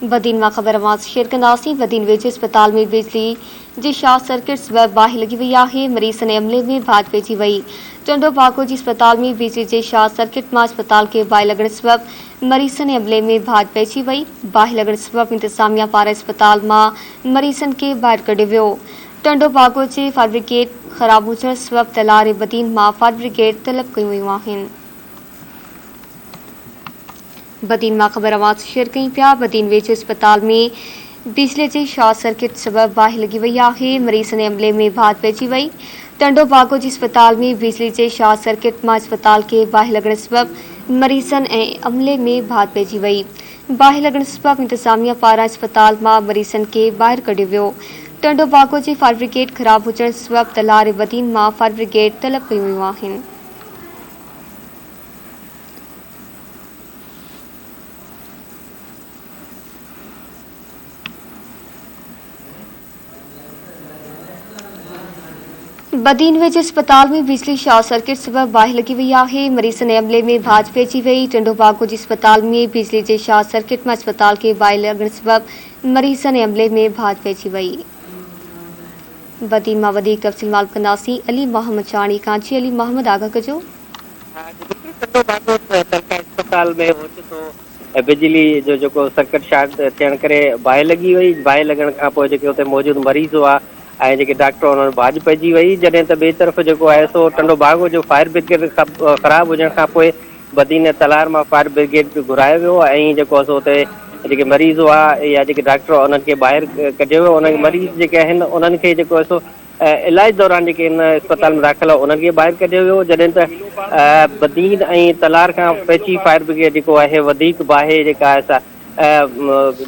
بدين مان خبر اوهان سان شيئر ڪنداسين، بدين ويجهو اسپتال ۾ بجلي جي شارٽ سرڪٽ سبب باهه لڳي وئي آهي، مريضن ۽ عملي ۾ ڀاڄ پئجي وئي، ٽنڊو باگو جي اسپتال ۾ بجلي جي شارٽ سرڪٽ مان اسپتال کي باهه لڳڻ سبب مريضن ۽ عملي ۾ ڀاڄ پئجي وئي، باهه لڳڻ سبب انتظاميا پاران اسپتال مان مريضن کي ٻاهر ڪڍيو ويو، ٽنڊو باگو جي فائر برگيڊ خراب هجڻ سبب تلهار ۽ بدين مان فائر برگيڊ طلب ڪيون ويون آهن. بدين مان خبر اوهان سان شيئر ڪيون پيا بدين ويجهو اسپتال ۾ بجلي جي شارٽ سرڪٽ سبب باهه لڳي وئي آهي مريضن ۽ عملي ۾ ڀاڄ پئجي وئي ٽنڊو باگو جي اسپتال ۾ بجلي جي شارٽ سرڪٽ مان اسپتال کي باهه لڳڻ سبب مريضن ۽ عملي ۾ ڀاڄ پئجي وئي باهه لڳڻ سبب انتظاميا پاران اسپتال مان مريضن کي ٻاهر ڪڍيو ويو ٽنڊو باگو جي فائر برگيڊ خراب هجڻ سبب تلهار ۽ بدين مان فائر برگيڊ طلب ڪيون ويون آهن. بدين ويجهي اسپتال ۾ بجلي شارٽ سرڪٽ سبب باهه لڳي وئي آهي، مريضن ۽ عملي ۾ ڀاڄ پئجي وئي، ٽنڊو باگو جي اسپتال ۾ بجلي جي شارٽ سرڪٽ مان اسپتال کي باهه لڳڻ سبب مريضن ۽ عملي ۾ ڀاڄ پئجي وئي. بدين مان وڌيڪ تفصيل معلوم ڪنداسين علي محمد چاڻي کان جي علي محمد آگاهه ڪجو. ها جي بلڪل ٽنڊو باگو تعلقه اسپتال ۾ اوچتو بجلي جو جيڪو سرڪٽ شارٽ ٿيڻ ڪري باهه لڳي وئي باهه لڳڻ کان پوء جيڪي اتي موجود مريض هئا ۽ جيڪي ڊاڪٽر انهن ڀاڄ پئجي وئي جڏهن ته ٻئي طرف جيڪو آهي سو ٽنڊو باگو جو فائر برگيڊ خراب هجڻ کان پوء بدين تلهار مان فائر برگيڊ به گهرايو ويو ۽ جيڪو آهي سو اتي جيڪي مريض هئا يا جيڪي ڊاڪٽر انهن کي ٻاهر ڪڍيو ويو انهن مريض جيڪي آهن انهن کي جيڪو آهي سو علاج دوران جيڪي ان اسپتال ۾ داخل هئا انهن کي ٻاهر ڪڍيو ويو جڏهن ته بدين ۽ تلهار کان پهچي فائر برگيڊ جيڪو آهي وڌيڪ باهه جيڪا آهي سا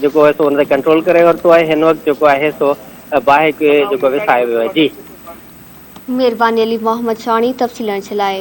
جيڪو آهي سو ان تي ڪنٽرول ڪري ورتو آهي هن وقت جيڪو آهي سو باهه کي جيڪو وسايو ويو آهي جي. مهرباني علي محمد شاهڻي تفصيل ڏيڻ جي لاء.